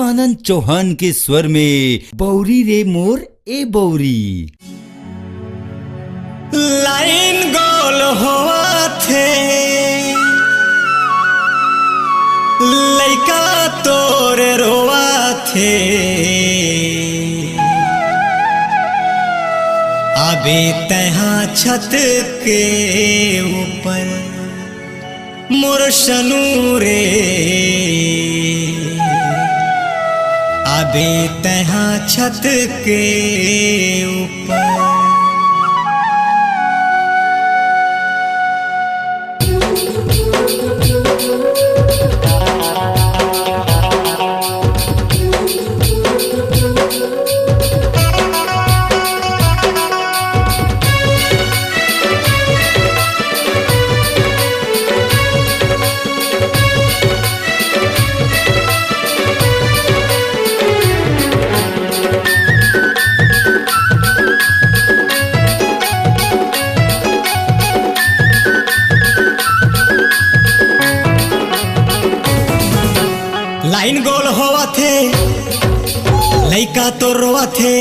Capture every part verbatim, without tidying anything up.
आनंद चौहान के स्वर में बौरी रे मोर ए बौरी। लाइन गोल होवत हे, लइका तोर रोवत हे। अबे तैहा छत के ऊपर मोर सनू रे, आबे तैहा छत के ऊपर। लाइन गोल होवत हे, लइका तो रोवत हे।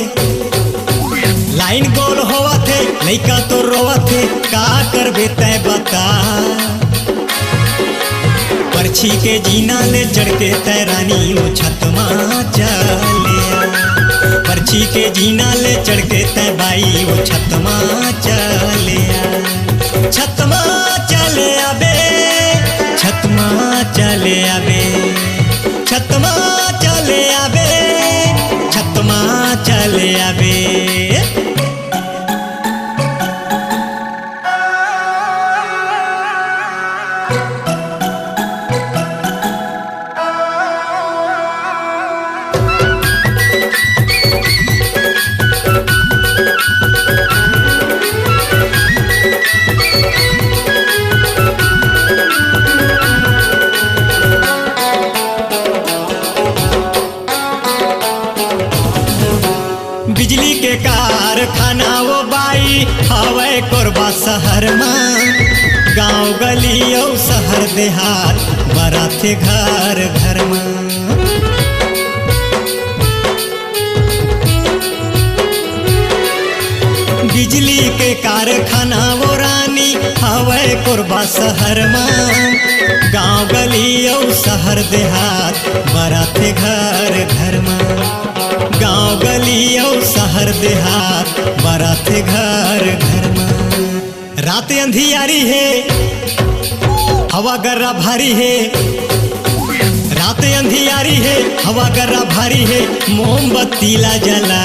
लाइन गोल होवत हे, लइका तो रोवत हे, का करबे तै बता। परछी के जीना ले चढ़ के तै रानी वो छत मा चले आ। परछी के जीना ले चढ़ के तै बाई वो छत मा चले आ। छत मा चले आबे, छत मा चले आबे, छत मा चले आबे, छत मा चले आबे। बिजली के कारखाना वो बाई हवय कोरबा शहर मा। गांव गली अउ शहर देहात बराथे घर घर मा। बिजली के कारखाना वो रानी हवय कोरबा शहर मा। गांव गली अउ शहर देहात बराथे घर घर मा। गांव गली अउ शहर देहात बराथे घर घर मा। रात अंधियारी हे, हवा गर्रा भारी हे। रात अंधियारी हे, हवा गर्रा भारी हे, मोमबत्ती ला जला।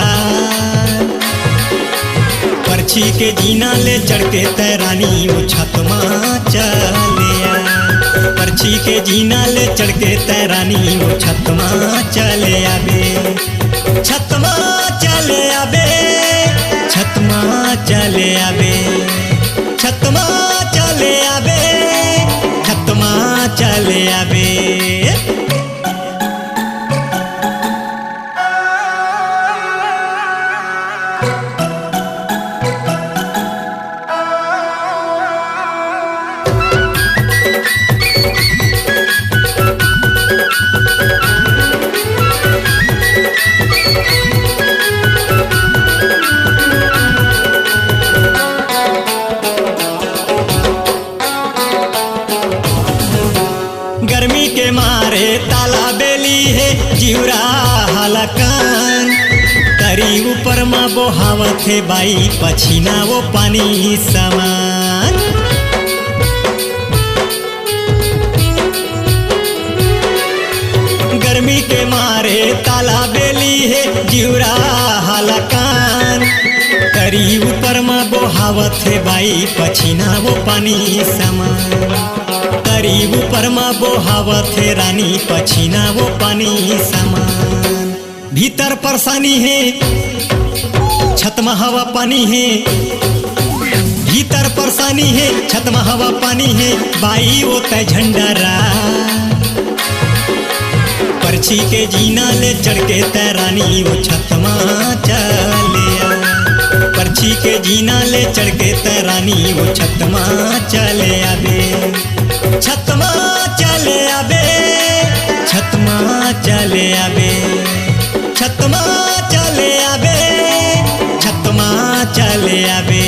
परछी के जीना ले चढ़ के तै रानी वो छत मा चले आ। परछी के जीना ले चढ़ के तै रानी वो छत मा चले आबे। छत मा चले आबे, छत मा चले आबे, छत मा चले आबे, छत मा चले आबे। गर्मी के मारे ताला बेली हे जिउरा हलकान। तरी ऊपर मा बोहावत हे बाई पछिना वो पानी समान। गर्मी के मारे ताला बेली हे जिउरा हलकान। तरी ऊपर मा बोहावत हे बाई पछिना वो पानी समान। तरी ऊपर मा बोहावत हे रानी पछिना वो पानी समान। भीतर परेशानी हे, छत मा हवा पानी हे। भीतर परेशानी हे, छत मा हवा पानी हे, बाई वो तै झंडा रा। परछी के जीना ले चढ़ के तै रानी वो छत मा चले आ। परछी के जीना ले चढ़ के तै रानी वो छत मा चले आबे। छत मा चले आबे, छत मा चले आबे, चले आबे।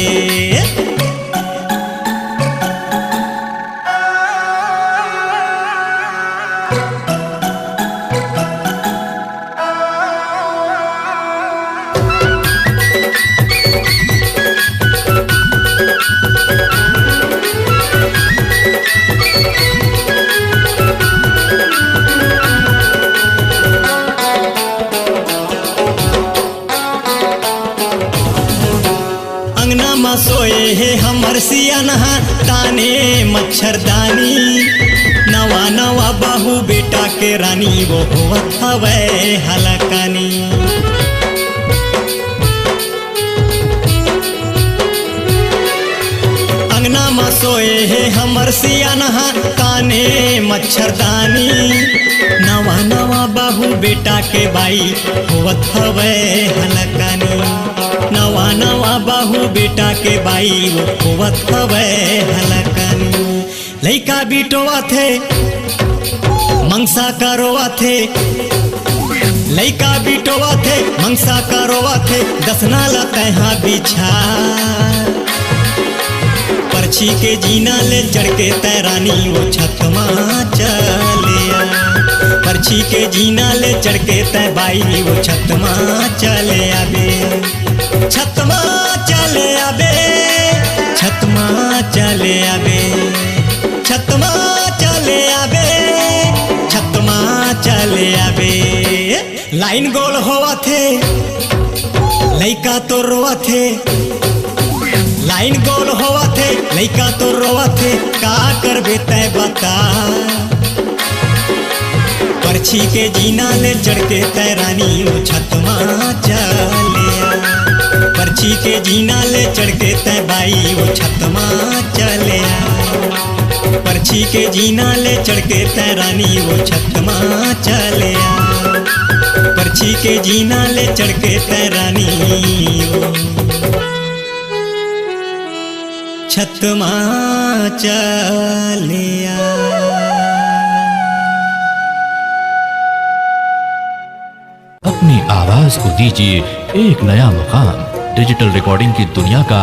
अंगना म सोए हे हमर सियानहा, ताने मच्छरदानी। नवा नवा बहू बेटा के रानी, वो होवत हवय हलाकानी। अंगना म सोए हे हमर सियानहा, ताने मच्छरदानी। नवा नवा बहू बेटा के बाई, होवत हवय हलाकानी। नवा नवा बहू बेटा के बाई, वो होवत हवय हलाकानी। लइका बिटोवत हे, मंगसा करोवत हे। लइका बिटोवत हे, मंगसा करोवत हे, दसना ल तैहा बिछा। परछी के जीना ले चढ़ के तैं रानी, वो छत मा चले आ। परछी के जीना ले चढ़ के तैं बाई, वो छत मा चले आबे। छत मा चले आबे, छत मा चले आबे, छत मा चले आबे, छत मा चले आबे। लाइन गोल होवत हे, लइका तो रोवत हे। लाइन गोल होवत हे, लइका तो रोवत हे, का करबे तैं बता। परछी के जीना ले चढ़ के तैं रानी, वो छत मा चले आ। परछी के जीना ले चढ़ के तैं बाई, वो छत मा चले आ। परछी के जीना ले चढ़ के तैं रानी, वो छत मा चले आ। परछी के जीना ले चढ़ के तैं रानी, वो छत मा चले आ। अपनी आवाज को दीजिए एक नया मुकाम। डिजिटल रिकॉर्डिंग की दुनिया का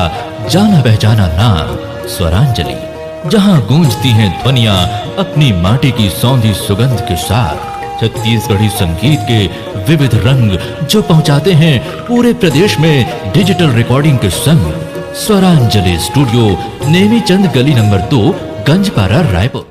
जाना पहचाना नाम स्वरांजलि, जहां गूंजती हैं ध्वनियां अपनी माटी की सौंधी सुगंध के साथ। छत्तीसगढ़ी संगीत के विविध रंग जो पहुंचाते हैं पूरे प्रदेश में डिजिटल रिकॉर्डिंग के संग। स्वरांजलि स्टूडियो, नेमीचंद गली नंबर दो, गंजपारा, रायपुर।